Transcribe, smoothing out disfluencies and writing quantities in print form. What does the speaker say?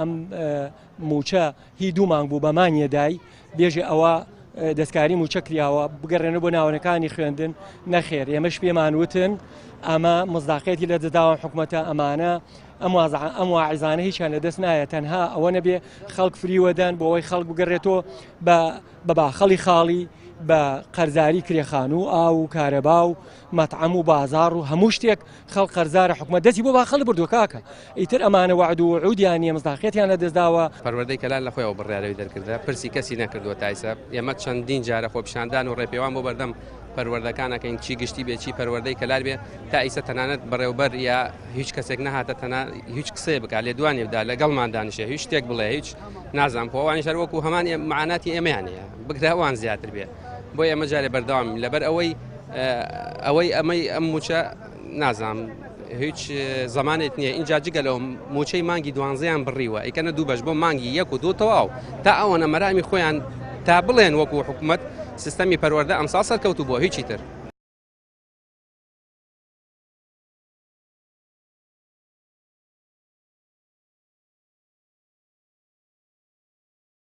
ئەم مووچە هی دوو مانگ بوو بە مانگێ دای، بێژێ ئەوە دەستکاری مووچە کراوە، بگەڕێنەوە بۆ ناوەنەکانی خوێندن. نەخێر، ئێمەش پێمان وتن ئەمە مزداقیەتی لە دەستداوە حکومەتە، ئەمانە ئەم واعیزانە هیچیان لە دەست نایە، تەنها ئەوە نەبێ خەڵک فریوەدەن بۆ ئەوەی خەڵک بگەڕێتەوە بە باخەڵی خاڵی، بە قەرزاری کرێخان و ئاو و کارەبا و مەتعەم و بازاڕ و هەموو شتێک خەڵک قەرزارە، حکومەت دەستی بۆ باخەڵ بردووە کاکە. ئیتر ئەمانە وەعد و وعودیان نییە، مزداقیەتیان لە دەستداوە. پەروەردەی کەلار لە خۆیەوە بڕیارەوەی دەرکردە، پرسی کەسی نەکردووە تایسە. ئێمە چەندین جارە خۆپیشاندان و ڕێپێوان بۆ بەردەم پەروەردەکان ئەکەین، چی گشتی بێ چی پەروەردەی کەلار بێ. تا ئیسە تەنانەت بەڕێوبەر یا هیچ کەسێک نەهاتە تەنا هیچ قسەیە بکات، لێدوانێ بدا، لەگەڵمان دانیشێ، هیچ شتێک بڵێ، هیچ نازانم. خۆ ئەوانیش هەر وەکو هەمان معاناتی ئێمەیان هەیە، بگرە ئەوان زیاتر بێ. بۆ ئێمە جارێ بەردەوام لەبەر ئەوەی ئەوەی ئەمەی ئەم موچە نازانم هیچ زمانێت نییە. اینجا جگە لەو موچەی مانگی دوانزەیان بڕیوە، ئەیکەنە دوو بەش بۆ مانگی یەک و دوو تەواو، تا ئەوەنە مەرامی خۆیان تا بڵێن وەکو حکوومەت سیستەمی پەروەردە ئەمساڵ سەرکەوتوو بووە، هیچی تر.